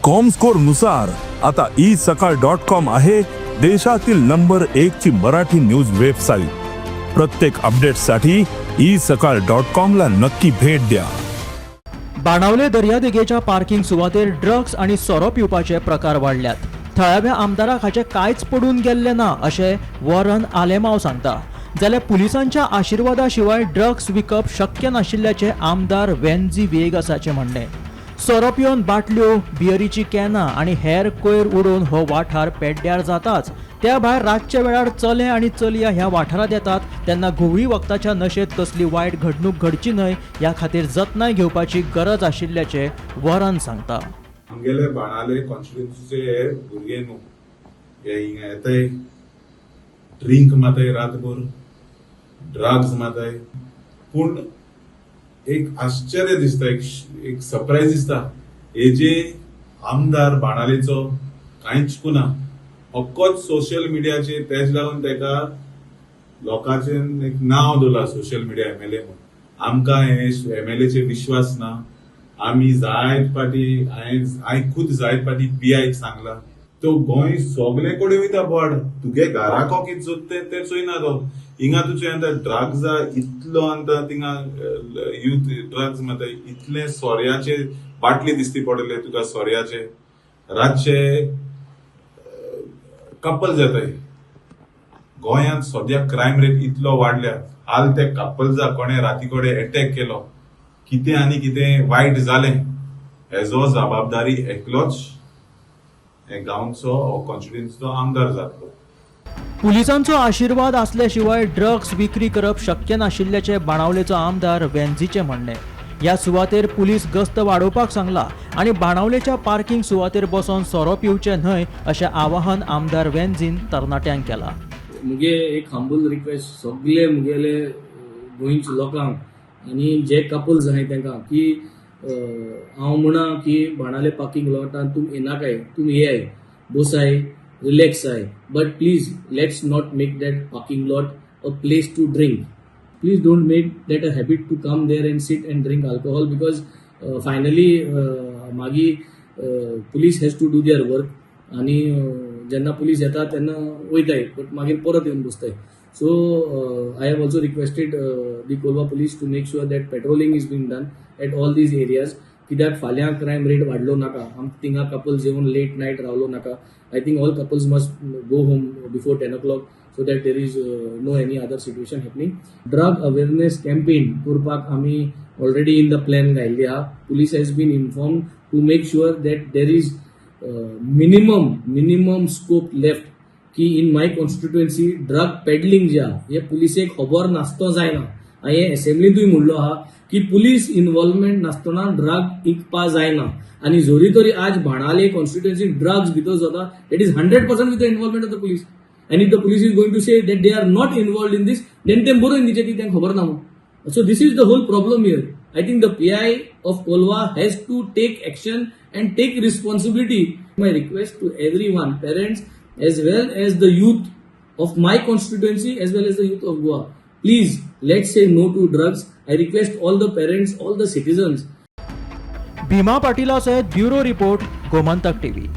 Comscore नुसार आता E सकाळ डॉट कॉम आहे देशातील नंबर एक ची मराठी न्यूज वेबसाईट. प्रत्येक अपडेटसाठी ई सकाळ डॉट कॉम ला नक्की भेट द्या. बाणावले दर्यादेगेच्या पार्किंग सुवातेर ड्रग्स आनी सोरो पिवपाचे प्रकार वाडल्यात. थळाव्या आमदाराक हाचें कांयच पडून गेल्लें ना अशें वॉरन आलेमाव सांगता, जाल्यार पुलिसांच्या आशिर्वादा शिवाय ड्रग्स विकप शक्य नाशिल्ल्याचें आमदार वेन्झी व्हिएगासाचें म्हणणें. सोरो पिवन बाटल्यो, बियरीचीं कॅनां आनी हेर कोयर उडोवन हो वाठार पेड्ड्यार जाताच. त्या भायर रातच्या वेळार चले आनी चलया ह्या वाठारांत येतात तेन्ना घुंवळी वखदाच्या नशेंत कसली वायट घडणूक घडची न्हय ह्या खातीर जतनाय घेवपाची गरज आशिल्ल्याचें वॉरन सांगता. आमगेले बाणाले कॉन्स्टिट्युन्सीचे हे भुरगे न्हू, हे हिंगा येताय, ड्रिंक माताय, रातभर ड्रग्स माताय. पूण एक आश्चर्य दिसता, एक सरप्रायज दिसता, हे जे आमदार बाणालेचो कांयच कुना, फकत सोशल मिडियाचेर. तेज लागून तेका लोकांचे एक नांव दवरला सोशल मिडिया एमएलए म्हणून. आमकां हे एमएलएचेर विश्वास ना. आमी जायत पाटी, हांवें खुद जायत पाटी पीआयक सांगला, तो गोंय सगळे कडेन वयता बोड, तुगे घराको कितें जोत्ते तें चोयना तो. हिंगा तुजे आतां ड्रग्सा इतलो, आतां थिंगा युथ ड्रग्स मारता, इतले सोऱ्याचे बाटली दिसती पडले तुका सोऱ्याचे. रातचे कपल जाताय. गोंयांत सद्या क्रायम रेट इतलो वाडल्या. हाल ते कपल्सा कोणे राती कडेन एटॅक केलो, कितें आनी कितें वायट जालें, हेजो जबाबदारी एकलोच हे गांवचो, कॉन्स्टिट्युन्सीचो आमदार जातलो. पुलिसांचो आशिर्वाद असल्या शिवाय ड्रग्स विक्री करप शक्य नाशिल्ल्याचें बाणावलेचो आमदार वेन्झीचें म्हणणें. ह्या सुवातेर पुलीस गस्त वाडोवपाक सांगला आनी बाणावलेच्या पार्किंग सुवातेर बसोन सोरो पिवचे न्हय अशें आवाहन आमदार वेन्झीन तरणाट्यांक केलां. मुगे एक हंबल रिक्वेस्ट सगळे मुगेले गोंयच्या लोकांक आनी जे कपल्स आहाय तांकां की हांव म्हणा की बाणाले पार्किंग लॉटान तुमी येनाकाय. तुमी येयाय, बसाय, रिलॅक्स जाय, but please let's not make that parking lot a place to drink. Please don't make that a habit to come there and sit and drink alcohol, because finally मागीर police has to do their work आनी जेन्ना police येता तेन्ना वयताय, but मागीर परत येवन बसताय. So I have also requested the Colva police to make sure that patrolling is being done at all these areas, कित्याक फाल्यां क्रायम रेट वाडलो नाका, आम थिंगा कपल्स येवन लेट नायट रावलो नाका. I think all couples must go home before 10 o'clock so that there is no any other situation happening. Drug awareness campaign करपाक आमी ऑलरेडी इन the plan घायल्ली आहा. Police has been inform to make sure that there is minimum scope left की in my constituency drug peddling जे आहा हे पुलिसेक खबर नासतो जायना. हांवें असेंब्लींतूय म्हणलो आहा की पुलीस इन्वॉल्वमेंट नासतना ड्रग विकपा जायना आनी जरी तरी आज बाणाले कॉन्स्टिट्युएन्सी ड्रग्स भितर जाता, it is 100% with the involvement of the police. And if the police is going to say that they are not involved in this, then ते बरोवन दिचे ती तांकां खबर ना म्हणून. So this is the whole problem here. I think the PI of Colva has to take action and take responsibility. My request to everyone, parents as well as the youth of my constituency as well as the youth of Goa, please, let's say no to drugs. I request all the parents, all the citizens. Bhima पाटीला सयत bureau report, Gomantak TV.